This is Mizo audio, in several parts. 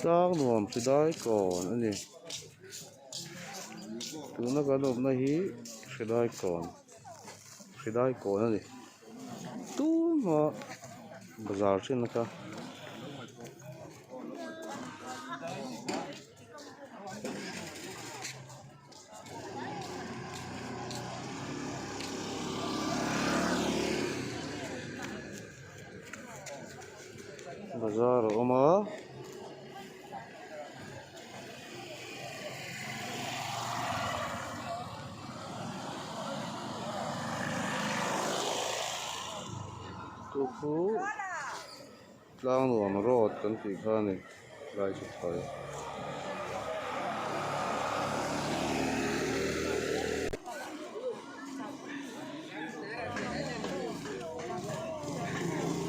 Tlangnuam hridai kawn a ni tuna kan awmna hi hridai kawn hridai kawn a ni tuma bazar thin kha. Bazar a awm a. Chu chu Tlangnuam road kan tih kha a ni lai chu phai.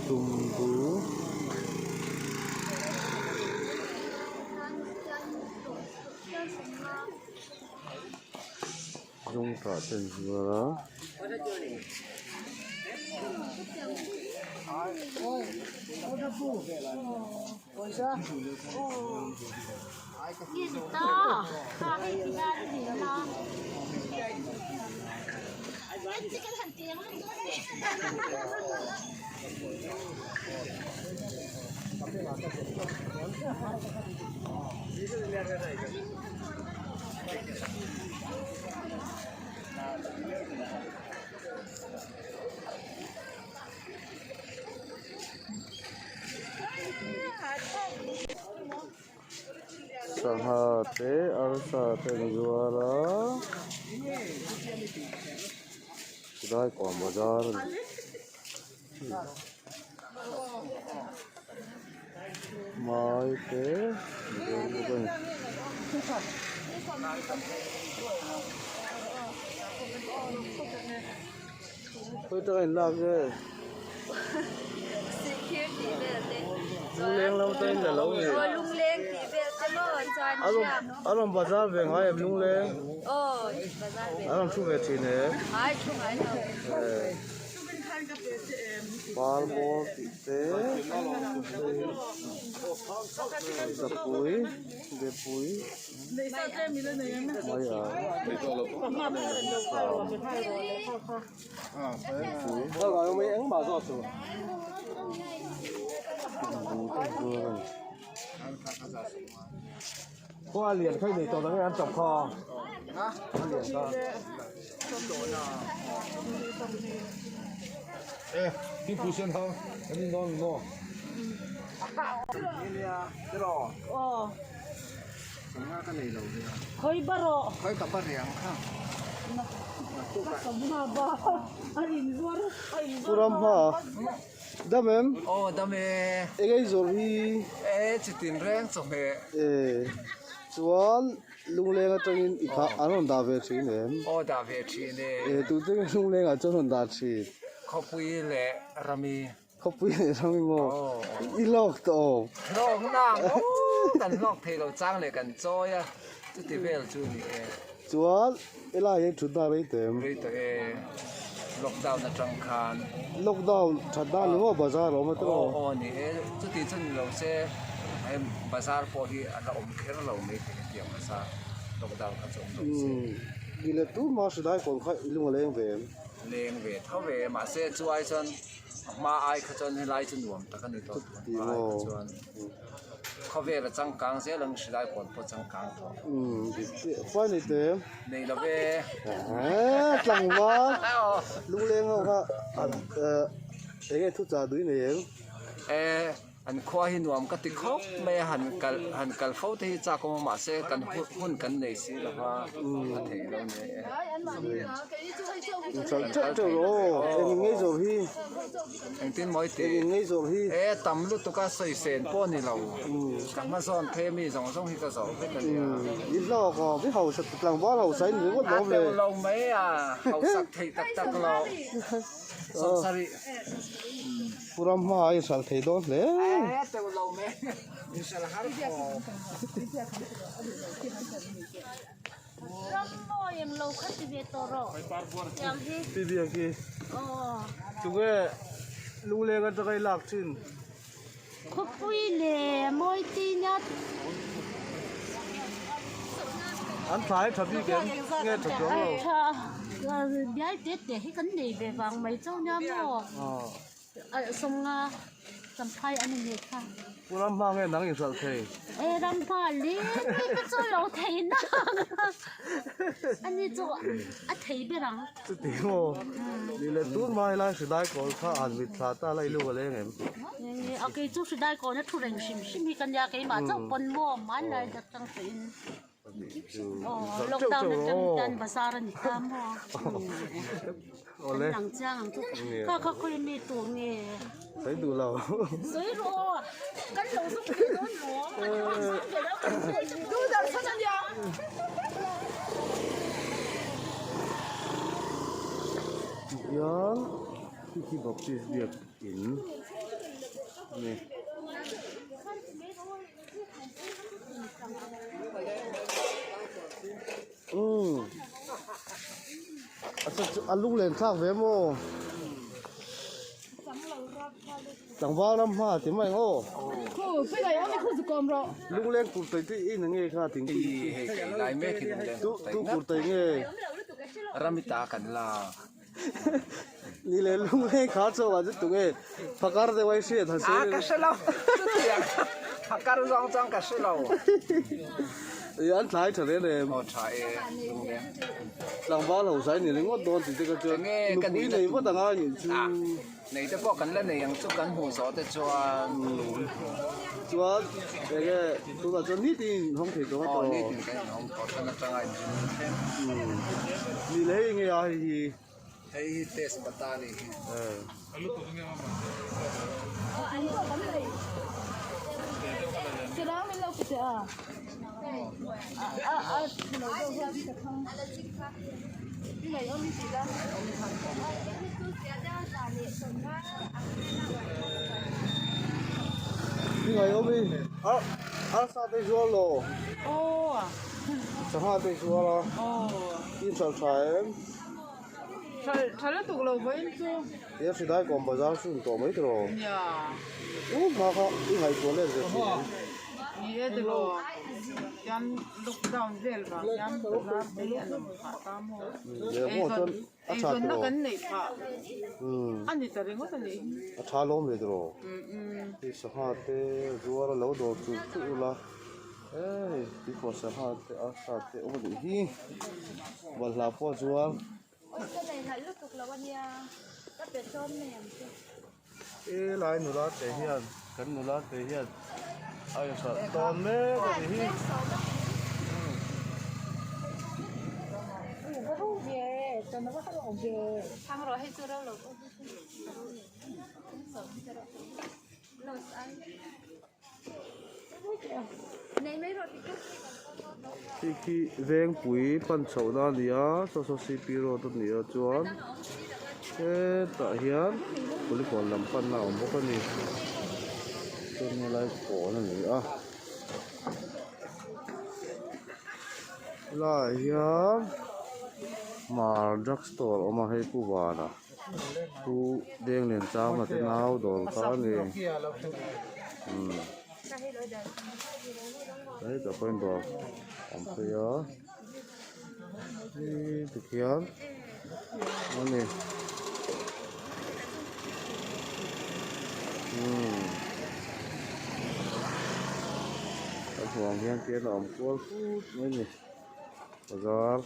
Tumbu Zungtah te an zuar a. Sangha te arsa te an zuar a chulai kawm bazar a ni mai te an zuar bawk a ni. Khawi taka in lak nge? Lungleng lam te in la lo ni. Lungleng tih vel te maw chuan hriam. A rawn bazar ve ngai em lungleng? Aw bazar ve. A rawn thu ve thin em? Ai thu ngai lo. Parbawr tih te zapui bepui. Mai a Khawi ba rawh. Khawi ka ba riang kha. Ka ba ba a in zuar a in zuar. Pu Ramhma dam em? Aw dam e. Eng ei zawrh hi? E chitin reng chawhmeh. E chuan lungleng atangin i kha an rawn dah ve thin em? Aw dah ve thin e. E tute nge lunglengah chuan rawn dah thin? Khawpui leh Rami. Khawpui leh Rami maw? I hlawk tawh awm. Hlawk nang aw kan hlawk thei lo chang leh kan chawi a chuti vel chu ni e. Chuan helai hi thutna rei tawh em? Rei tawh e, lockdown atang khan. Lockdown that dan ni maw bazar a awm a tawh? Aw aw ni e, chuti chu ni lo se hei bazar pawh hi a la awm kher lo mai thei hetiang bazar lockdown kha chu awm lo se. Ni leh tumah hridai kawn kha i lung a leng ve em? Leng ve tho ve mahse chu ai chuan A hma ai kha chuan helai chu nuam tak a ni tawh a hma ai kha chuan khawvel a changkang zel ang hrilai kawn pawh changkang tawh. Umm dik chiah khuai nei te. Nei lo ve. Eee tlangval lungleng ho kha eng nge thuchah duh i nei em? Eee. An khua hi nuam ka ti khawp mai a, han kal han kal fo te hi chak awm a mahse kan hun kan nei si lo va a theih lo ni e. Kan kal thei lo ve aw. Eng ngei zawr hi. Engtin mawi ti. Eng ngei zawr hi. E tam lutuk a sawi sen pawh ni lo. Ka hma zawn phei mi zawng zawng hi ka zawh vek a nia. I hlawk aw, i hausa tlangval hausa in ringawt lo ve. A teuh lo mai a, hausak theih tak tak lo. Sawmsarih. Pu Ramhma a inhralh thei dawn hle. E teuh lo mai, inhralh har khawp. Rammawi eng lo kha ti ve tawh rawh. Tiang hi. Pi biak hi. Aw. Tunge lungleng atanga i lak thin? Khawpui leh Mawiti nia. An thlai tha bik em? Nge tha chuang lo? Tha bial te te hi kan nei ve vang mai chauh nia maw? Sawmnga champhai an inneih kha. Pu Ramhma nge nang inhralh thei? E Ramhma le mi te chu lo thei nak ani chu a thei ber ang. Chuti maw? Ni leh tun hma helai hridai kawl kha an mit thla ta la i lu a leng em? A kei chu hridai kawl na thu reng hrim hrim hi ka nia keimah chauh pawn maw hmanlai tak tang tawhin. Lockdown atang hian bazar a ni ta maw? An lang chiang ang chu. Kha kha khawi mi tur nge? Sawi duh lo. Sawi rawh aw. Kan lo zawng ve dawn lawm. Kan lo zawng ve lo kan sawi chu. Doordarshan a nia. Tihian khi khi Baptist biak in a ni. Umm a chu a lunglen thlak ve maw tlangval ram hma ti mai ang aw lungleng tur tai chu in nge kha thing tu tur tai nge ramita kan la Ni leh lungleng kha chaw ah chu tunge phakar deuh a i hriat han sawi A ka hre lo chutiang phakar zawng chuan ka hre lo. I an thlai tha reng em? Aw tha e lungleng. Tlangval ho zai ni ringawt dawn tih te kha chuan nupui nei vat anga nih chu. Nei te pawh kan la nei ang chu kan hmuh zawh te chuan. Chuan enge tunah chuan nitin in hawng thei tawh a tawh. Aw nitin kan in hawng tawh tan atanga in zin thleng. Ni leh hei nge a hei hi. Hei hi test bata a nih hi. Arsa te zuar lo sangha te zuar a in hralh tha em Tha lutuk lo vawiin chu. He hridai kawm bazar chu in tawh mai tawh u hma kha i ngaihtuah let ve thin em. Ni e tilo hian lockdown vel vang hian bazar te hi an awm phah ta maw. Eizawnna kan neih phah a ni ta ringawt a nih hi. A tha lawm ve tiraw. Hei sangha te zuar a lo dawr chur chur ula hei tuikhuah sangha te arsa te awm a nih hi balhla pawh a zuar. Helai nula te hian kan nula te hian a inhralh tawn mek a ni hi. Khi khi Vengpui pan chhohna a ni a saw saw cp road a ni a chuan hetah hian kulikawn lam panna a awm bawk a ni chuan helai kawn a ni a helaiah hian mar drug store a awm a hei Pu Vana. Pu Denglianchama te nau dawr kha a ni umm hetah pawhin dawr a awm phei a hei tikhian a ni umm a hmuh ang hian tihian a awm kual put mai a ni bazar.